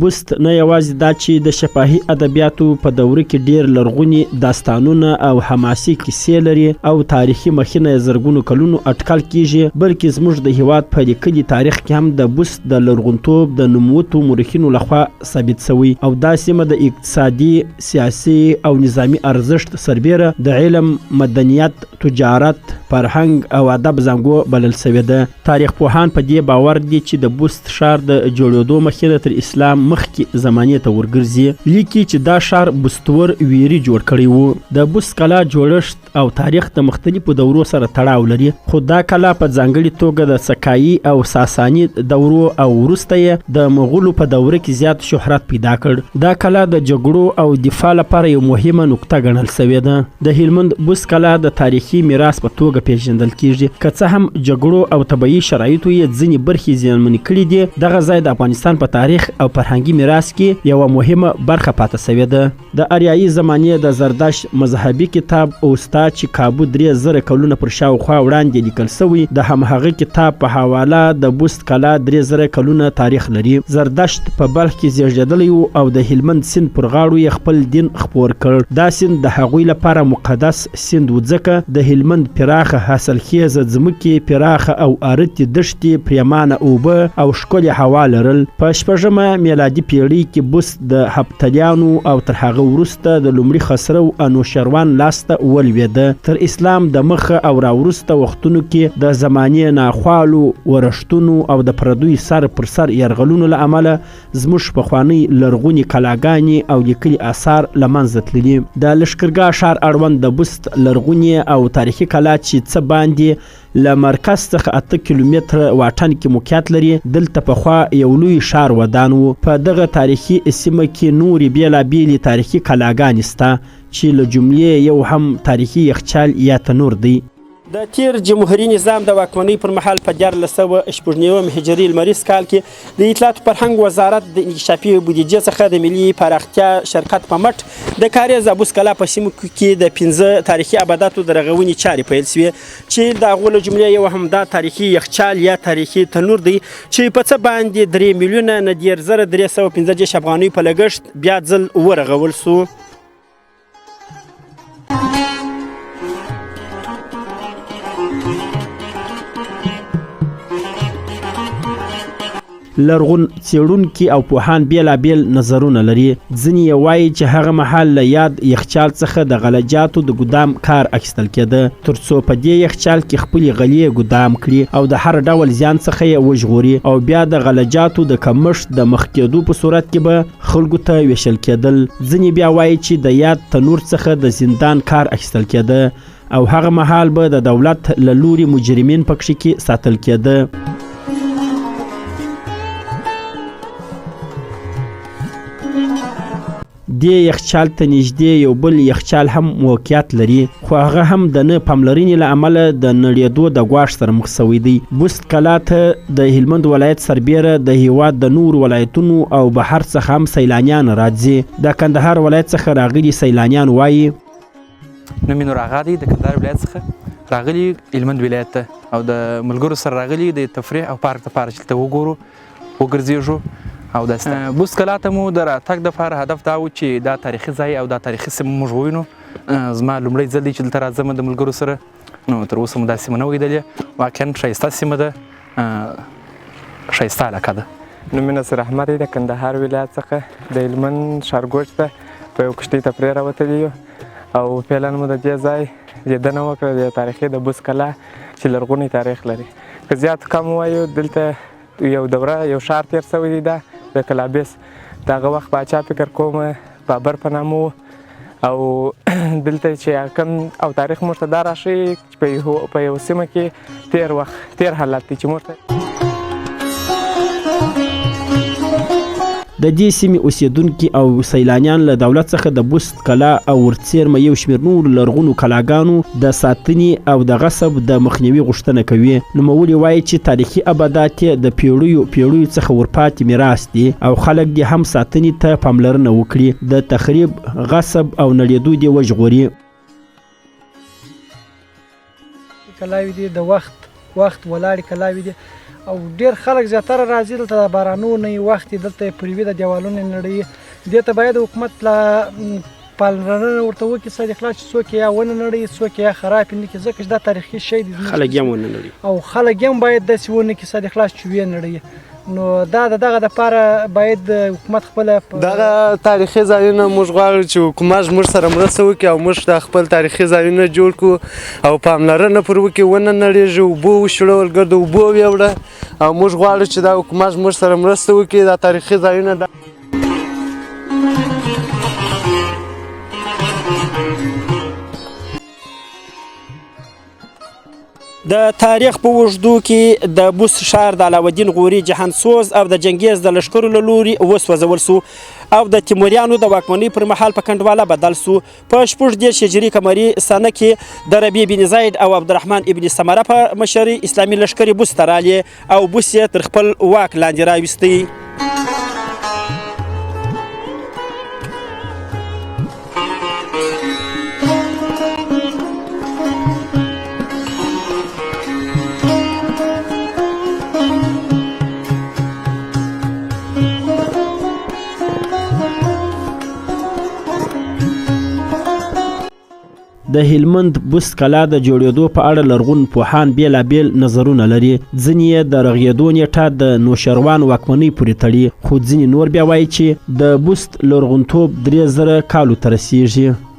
بست نه یوازې دا چې د شفاهي ادبیاتو په دوره کې ډیر لرغوني داستانونه او حماسي کیسې لري او تاریخي مخینه یې زرګونو کلونو اټکل کیږي، بلکې زموږ د هیواد په لیکلي تاریخ کې هم د بست د لرغونتوب د نوموتو مورخینو لخوا ثابت شوی او دا سیمه د اقتصادي، سیاسي او نظامي ارزښت سربیره د علم، مدنیت، تجارت، فرهنګ او ادب زانګو بلل شوې ده. تاریخ پوهان په دې باور دي چې د بست ښار د جوړېدو مخینه تر اسلام مخکې زمانې ته ورګرځي. لیکي چې دا ښار بستور ویري جوړ کړی وو. د بست کلا جوړښت او تاریخ د مختلفو دورو سره تړاو لري، خو دا کلا په ځانګړي توګه د سکایي او ساساني دورو او وروسته یې د مغولو په دوره کې زیات شهرت پیدا کړ. دا کلا د جګړو او دفاع لپاره یو مهمه نقطه ګڼل شوې ده. د هلمند بست کلا د تاریخي میراث په توګه پیژندل کیږي. که څه هم جګړو او طبیعي شرایطو یې ځینې برخې زیانمنې کړې دي، دغه ځای د افغانستان په تاریخ او فرهنګي میراث کې یوه مهمه برخه پاتې شوې ده. د اریایي زمانې د زردشت مذهبي کتاب اوستا چې کابو 3000 کلونه پر شاوخوا وړاندې لیکل شوی، د همهغه کتاب په حواله د بست کلا 3000 کلونه تاریخ لري. زردشت په بلخ کې زیږېدلی و او د هلمند سیند پر غاړو یې خپل دین خپور کړ. دا سیند د هغوی لپاره مقدس سیند و، ځکه د هلمند پراخه حاصلخیزه ځمکې، پراخه او ارتې دښتې، پریمانه اوبه او ښکلې هوا لرل. په شپږمه میلادي پیړۍ کې بست د هپتلیانو او تر هغه وروسته د لومړي خسرو انوشروان لاسته ولوېده. تر اسلام د مخه او راوروسته وختونو کې د زمانې ناخوالو، ورښتونو او د پردیو سر پر سر یرغلونو له امله زموږ پخوانۍ لرغونې کلاګانې او لیکلي آثار له منځه تللي. د لښکرګاه ښار اړوند د بست لرغونې او تاریخي کلا چې څه باندې له مرکز څخه 8 کیلومتره واټن کې موقعیت لري، دلته پخوا یو لوی ښار ودان و. په دغه تاریخي سیمه کې نورې بېلابېلې تاریخي کلاګانې شته چې له جملې یو هم تاریخي یخچال یا تنور دی. د تیر جمهوري نظام د واکمنۍ پر مهال په 1396 هجري لمریز کال کې د اطلاعات فرهنګ وزارت د انکشافي بودیجې څخه د ملي پراختیا شرکت په مټ د کاریز ابوس کلا په سیمو کې د 5 تاریخي ابداتو د رغونې چارې پیل شوې چې د هغو له جملې یو هم دا تاریخي یخچال یا تاریخي تنور دی چې په څه باندې 3,039,335 افغانۍ په لګښت بیا ځل ورغول شو. لرغون څېړونکي او پوهان بېلابېل نظرونه لري. ځینې یې وایي چې هغه مهال له یاد یخچال څخه د غلجاتو د ګدام کار اخیستل کېده، ترڅو په دې یخچال کې خپلې غلې ګدام کړي او د هر ډول زیان څخه یې وژغوري، او بیا د غلجاتو د کمښت د مخ کېدو په صورت کې به خلکو ته ویشل کېدل. ځینې بیا وایي چې د یاد تنور څخه د زندان کار اخیستل کېده او هغه مهال به د دولت له لوري مجرمین پکښې کې ساتل کېده. دې یخچال ته نږدې یو بل یخچال هم موقعیت لري، خو هغه هم د نه پاملرنې له امله د نړېدو د ګواښ سره مخ شوی دی. بست کلا ته د هلمند ولایت سربېره د هیواد د نورو ولایتونو او بهر څخه هم سیلانیان راځي. د کندهار ولایت څخه راغلي سیلانیان وایي: نوم مې نور آغا دی، د کندهار ولایت څخه راغلي هلمند ولایت ته او د ملګرو سره راغلي د تفریح او پارک لپاره چې دلته وګورو، وګرځېږو. او د بست کلا ته مو د راتګ دپاره هدف دا و چې دا تاریخي ځای او دا تاریخي سیمه موږ ووینو. زما لومړی ځل دی چې دلته راځم د ملګرو سره، نو تر اوسه مو دا سیمه نه وه لیدلې. واقعا ښایسته سیمه ده، ښایسته علاقه ده. نوم مې نصیر احمد دی، د کندهار ولایت څخه د هلمند ښارګوټي ته په یو کښتۍ تفریح راوتلي یو او فعلا مو د دې ځای لیدنه وکړه، د تاریخي د بست کلا چې لرغونی تاریخ لري. که زیات کم ووایو، دلته یو دوره یو ښار تېر شوی دی، دا د کلابیس د هغه وخت پاچا فکر کوم بابر په نامه و. او دلته چې کوم او تاریخ موږ ته دا راښیي چې په یو سیمه کې تېر وخت تېر حالت دی چې موږ ته د دې سیمې اوسېدونکي او سیلانیان له دولت څخه د بست کلا او ورڅېرمه یو شمېر نورو لرغونو کلاګانو د ساتنې او د غصب د مخنیوي غوښتنه کوي. نوموړي وایي چې تاریخي ابدات یې د پیړیو پیړیو څخه ورپاتې میراث دي او خلک دې هم ساتنې ته پاملرنه وکړي، د تخریب، غصب او نړېدو دې وژغوري. کلاوې دي د وخت وخت ولاړې کلاوې دي. او ډېر خلک زیاتره راځي دلته د بارانو نه وخت دلته پریوي د دیوالونه نړوي. دې ته باید حکومت لا پالنه ورته وکړي، څه د خلاص چې څوک یې ونه نړوي، څوک یې خراب نه کړي، ځکه چې دا تاریخي شی دی. خلک یې ونه نړوي او خلک یې هم باید داسې ونه کړي، څه د خلاص چې ویې نړوي. نو دا د دغه دپاره باید حکومت خپله دغه تاریخي ځایونه موږ غواړو چې حکومت موږ سره مرسته وکړي او موږ د خپل تاریخي ځایونه جوړ کړو او پاملرنه پر وکړي، ونه نړېږي، اوبه وشړول، ګرد اوبو ویوړه. او موږ غواړو چې دا حکومت موږ سره مرسته وکړي، دا تاریخي ځایونه دا. د تاریخ په اوږدو کې د بوس ښار د علاوالدین غوري جهانسوز او د جنګیز د لښکرو له لوري وسوځول سو او د تیموریانو د واکمنۍ پر مهال په کنډواله بدل سو. په 36 هجري قمري سنه کې د ربیع بن زید او عبدالرحمن ابن سمره په مشرۍ اسلامي لښکرې بوس ته رالې او بوس یې تر خپل واک لاندې راوستی. د هلمند بست کلا د جوړېدو په اړه لرغون پوهان بېلابېل نظرونه لري. ځینې یې د رغېدو نېټه د نوشروان واکمنۍ پورې تړي، خو ځینې نور بیا وایي چې د بست لرغونتوب 3000 کالو ته رسیږي.